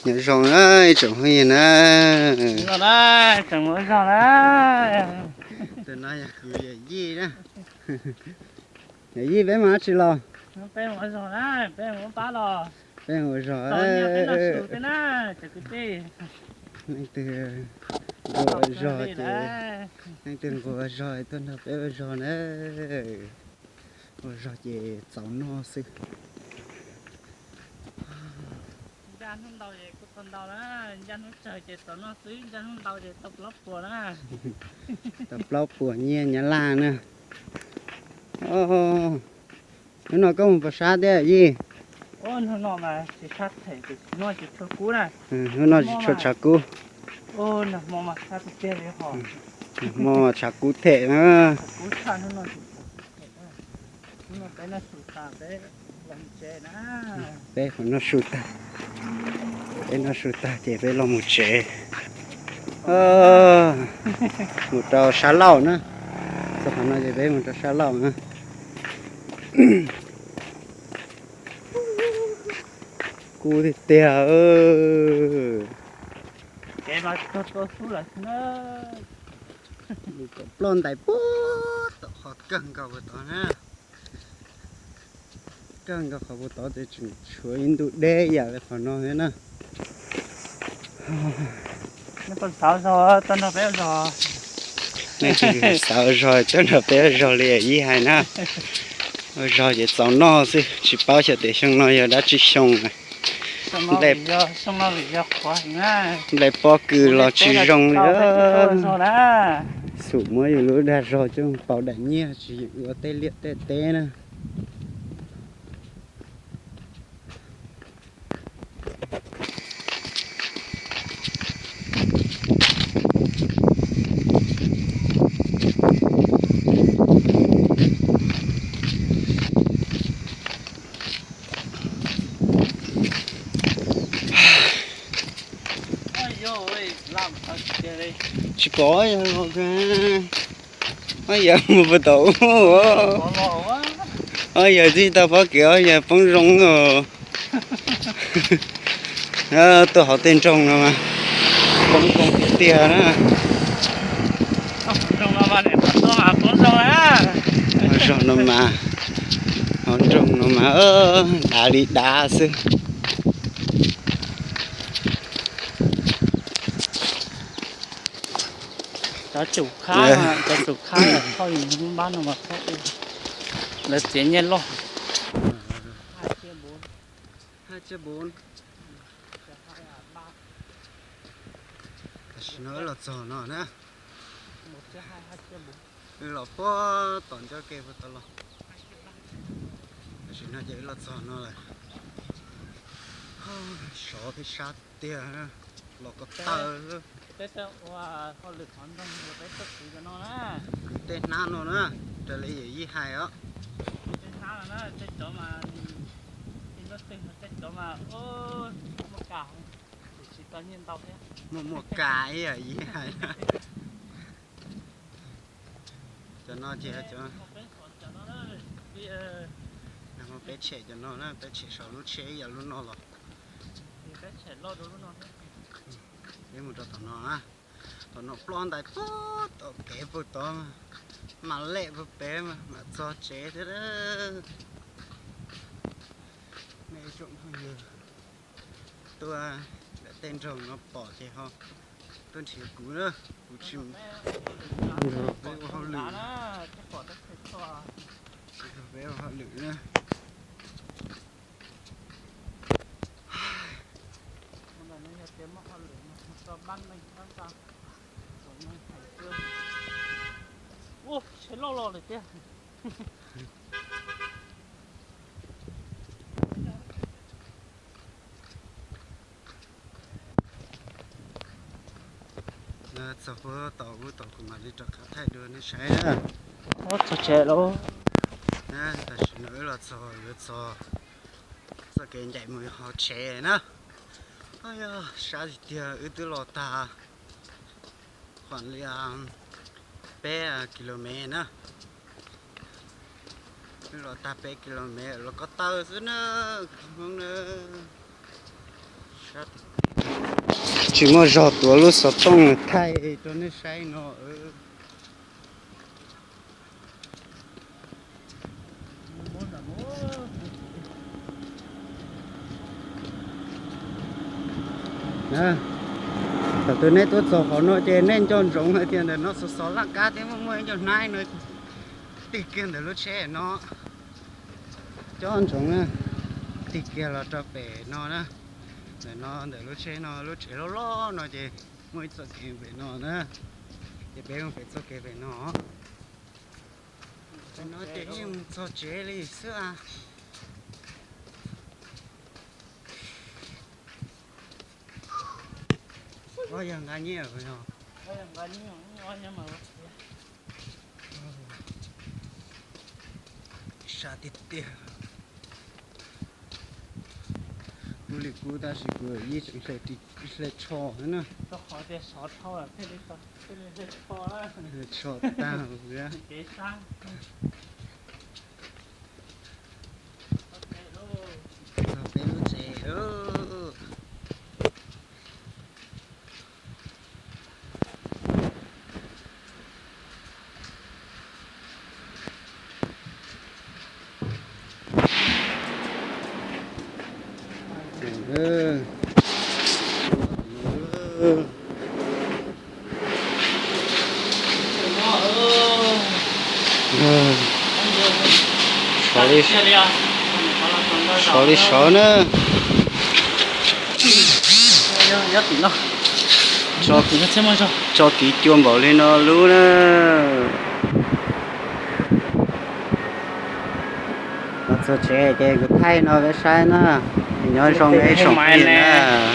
Nyob zoo na, ib tsoom phooj ywg na. Tus no yog kuv yawm yij na. Yawm yij, peb mus dab tsi los? Peb mus ua zog. Leej twg nquag ua zog ces, leej twg nquag ua zog tuaj nrog peb ua zog na. Ua zog ces txaus noj xwb. Tau plaub puas nyiaj Nyab Laj na. Hnub no koj mus puas sab thiab yij? Hnub no tsis tshua tshav kub. Hmo tshav kub them na. Peb qhov no su tag, peb noj su tag ces peb los mus tsev. Mus rau sab laug na. Txog qhov no ces peb mus rau sab laug na. Kub tiag tiag. Ploj ntais puag tom qhov kawg nkaus puag tod na. Kawg nkaus qhov puag tod ces tseem tshuav ib ntu deb yam li qhov no thiab na. Nej tsis xav ua zog tuaj nrog peb ua zog li yij hais na. Ua zog ces txaus noj xwb, tsis paub xyov tias xyoo no yog dab tsi xyoo. Nplej pob kws los tsis zoo li. Xum muab yus lub dag zog coj pauv daim nyiaj tsis ua tej liaj tej teb na. Tsis pom, ob yawg mus puag tom ub, ob yawg txij tau pob kev ob yawg poob zoo os. Tuaj hauv tej nroog no mas poob zoo tiag tiag na. Hauv zog no mas, hauv nroog no mas dav li dav xwb. Cov tsum khab, cov tsum khab thauj yus lub npab no mas thauj, lawv txiav nyiaj loj. Tam sim no wb los txog no na. Wb los puag tom ncauj ke puag tod los. Tam sim no ces wb los txog no lawm. Sov thiab sab tiag, los ko taw. Peb tuaj ua hauj lwm qhov nroog, peb tuaj kwv cov no na. Kwv tej hnab no na, raws li yawm yij hais os. Tej hnab no na, tej cov mas, tej cov mas muaj kas, tsis tau nyiaj ntau thiab. Muaj muaj kas ib yam yij hais. Cov no ces, peb tshem cov no na, peb tshem saum lub tsheb ib yam lub no los. Peb mus rau tom no, tom no ploj ntais puag tom kev puag tod, mam lem puag pem mam txog tsev thiab. Nej tsoom phooj ywg tuaj ntawm tej nroog no pom ces ho tuaj nrhiav kuv na, kuv tsis nrog peb ua hauj lwm, tsis nrog peb ua hauj lwm na. Ua, tsheb loj los lawm tiag. Txog puag tom ub tod kuv mam li rov qab thaij dua nej saib na. Txog tsev lawm. Tam sim no wb los txog, yuav txog txoj kev ncaim mus hauv tsev na. Yog sab tiag tiag, wb twb los tag khuam li peb kilomev na. Wb los tag peb kilomev los ko taw xwb na, Hmoob na. Tsis muaj zog tuav lub xov tooj thaij rau nej saib no. Thaum twg neb tuaj txog qhov no ces nej nco ntsoov hais tias ntawm no xov xov laj kab thiab muaj muaj ib co hnab no tig kiag ntawm lub tsheb no. Nco ntsoov na, tig kiag los rau pem no na. Ntawm no ntawm lub tsheb no lub tsev loj loj no ces muaj ib txoj kev pem no na. Ces peb mus pem txoj kev pem no. Pem no ces yeej mus txog tsev li xwb a. Ob yog nqa nyiaj yog. Sab tiag tiag. Kub li kub tab sis kuv yeej tseem hle tsho na. Hle tsho tag. Txog peb lub tsev. Sov li sov na. Tso kiv cua npaum li no lub na. Los txog tsev ces kuv thaij no peb saib na. Nyob zoo ib tsoom phooj ywg na.